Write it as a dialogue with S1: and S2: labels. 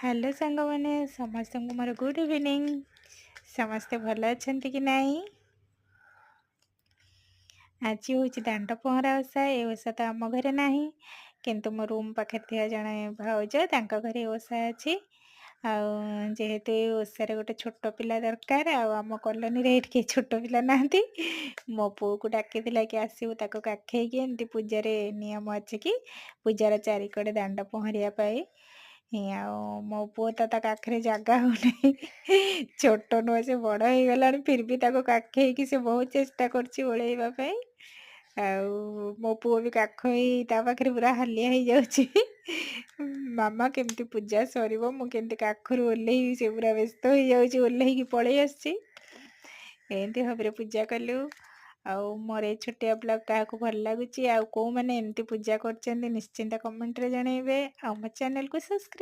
S1: Hello ସାଙ୍ଗମାନେ, ସମସ୍ତଙ୍କୁ ମୋର ଗୁଡ଼୍ ଇଭିନିଂ। ସମସ୍ତେ ଭଲ ଅଛନ୍ତି କି ନାହିଁ? ଆଜି ହେଉଛି ଦାଣ୍ଡ ପହଁରା ଓଷା। ଏ ଓଷା ତ ଆମ ଘରେ ନାହିଁ, କିନ୍ତୁ ମୋ ରୁମ୍ ପାଖରେ ଥିବା ଜଣେ ଭାଉଜ, ତାଙ୍କ ଘରେ ଓଷା ଅଛି। ଆଉ ଯେହେତୁ ଏ ଓଷାରେ ଗୋଟେ ଛୋଟ ପିଲା ଦରକାର, ଆଉ ଆମ କଲୋନୀରେ ଏଇଠି କେହି ଛୋଟ ପିଲା ନାହାନ୍ତି, ମୋ ପୁଅକୁ ଡାକିଥିଲା କି ଆସିବୁ ତାକୁ କାଖେଇକି। ଏମିତି ପୂଜାରେ ନିୟମ ଅଛି କି ପୂଜାର ଚାରିକଡ଼େ ଦାଣ୍ଡ ପହଁରିବା ପାଇଁ। ଆଉ ମୋ ପୁଅ ତ ତା କାଖରେ ଜାଗା ହେଉନାହିଁ। ଛୋଟ ନୁହଁ, ସେ ବଡ଼ ହେଇଗଲାଣି, ଫିର୍ ବି ତାକୁ କାଖେଇକି ସେ ବହୁତ ଚେଷ୍ଟା କରୁଛି ଓଳେଇବା ପାଇଁ। ଆଉ ମୋ ପୁଅ ବି କାଖ ହେଇ ତା ପାଖରେ ପୁରା ହାଲିଆ ହେଇଯାଉଛି। ମାମା, କେମିତି ପୂଜା ସରିବ, ମୁଁ କେମିତି କାଖରୁ ଓହ୍ଲେଇବି, ସେ ପୁରା ବ୍ୟସ୍ତ ହେଇଯାଉଛି, ଓହ୍ଲେଇକି ପଳେଇ ଆସିଛି। ଏମିତି ଭାବରେ ପୂଜା କଲୁ। ଆଉ ମୋର ଏଇ ଛୋଟିଆ ବ୍ଲଗ୍ କାହାକୁ ଭଲ ଲାଗୁଛି ଆଉ କେଉଁମାନେ ଏମିତି ପୂଜା କରୁଛନ୍ତି, ନିଶ୍ଚିନ୍ତ କମେଣ୍ଟରେ ଜଣାଇବେ ଆଉ ମୋ ଚ୍ୟାନେଲକୁ ସବସ୍କ୍ରାଇବ୍